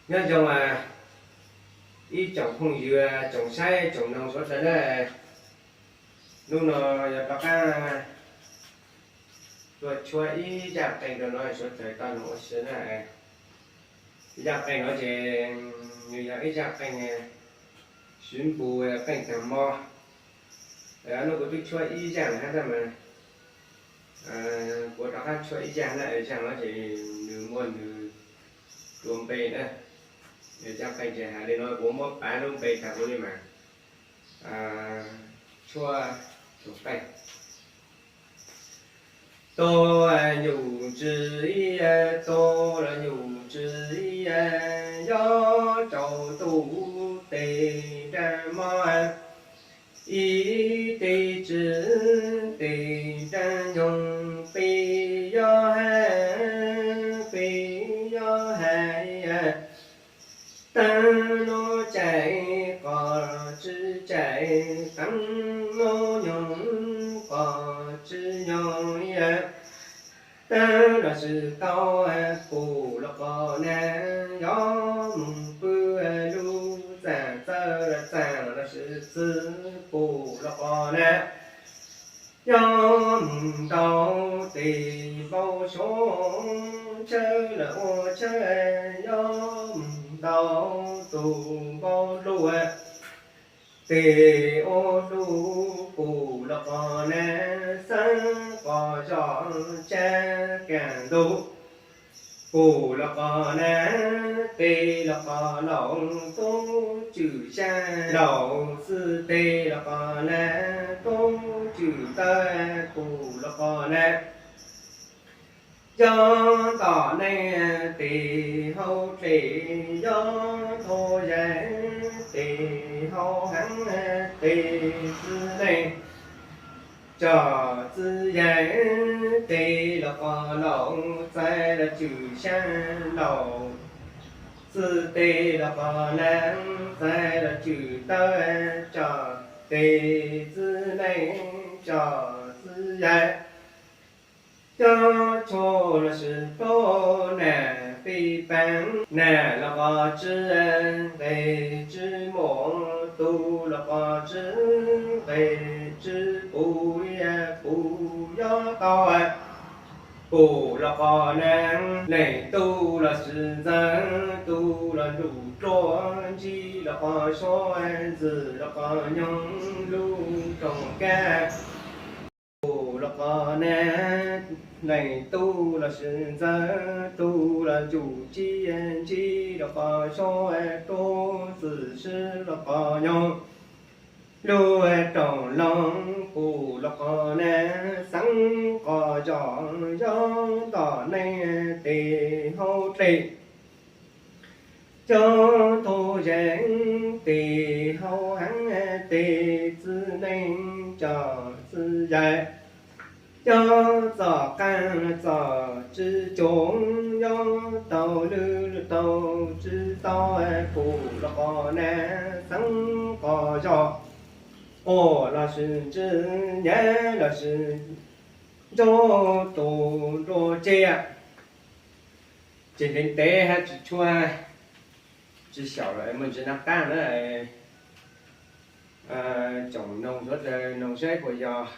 Nyob zoo ib tsoom phooj ywg, tsoom saib tsoom noog suav dlawg na. Hnub no yog rov qab tuaj tshuab ib zaj qeej rau no suav dlawg tau noog ua si na. Zaj qeej no ces nws yog ib zaj qeej siv npu qeej taag mo. Hnub kuv twb tshuab ib zaj lawm hab tab mas kuv rov qab tshuab ib zaj na. Zaj no ces nws muaj nws dua npe na. Zaj qeej ces has li no, kuv muab pav lub npe tag kuv li mas tshuab tus qeej. Tub nyuj tsi, tub los nyuj tsi, yob tsaus ntuj tes nraag mob, ib teg tsi tes nraag nyoog, peb yob hab, peb yob hab, taag nub cais qos tsi cais, taag nub nyoog qos tsi nyoog, taag los sis tau, pum los qos na, yob moog pw lug, txaam txawj los txaam los sis txwv, pum los qos na, yob moog ntau tes npau suav, tshawb los ua tshawb, yob moog ntau tus npau luj, tes ua luj, pum los qos na, xeeb qos zog, tsa kaam ntug, pum los qos na, tes los qos laus, tub tswm xyaa laus, txwj tes los qos na, tub tswm tawb, pum los qos na, yob tom neeg tes hau dlej, yob thaub yaig tes hau heev, tes txwj neeg cov txwj yaig, tes los qos laus, txais los tswm xyaa laus, txwj tes los qos na, txais los tswm tawb, cov tes txwj neeg cov txwj yaig, yob tshuaj los sis plaub, nam pij paab, nam los qos tsw, nqes tsw mus, tu los qos tsw, nqes tsw puv, puv yob tau, pum los qos na, leej tu los sis ntxawg, tu los ntuj dluab, ntsib los qos suab, ntxwm los qos nyoog, lub rooj kab, pum los qos na, leej tu los sis ntxawg, tu los ntuj tsib, ntsib los qos suab, rub txwm sib los qos nyoog, lub rooj loog, pum los qos na, xeeb qos zog, yob tom neeg tes hau dlej, yob thaub yaig tes hau heev, tes txwj neeg cov txwj yaig, yob txom qaab txom tsw cuag, yob tau lwj tau tsw tau, pum los qos na, xeeb qos zog, quaj los sis ntswj, nyab los sis ntsaub, tus nruab tseg. Tsis ntev ntev hab tsis tshuab, tsis xyaum lawm, muaj ntsis nag qab na. Tsoom noog suav dlawg noog saib puas yog.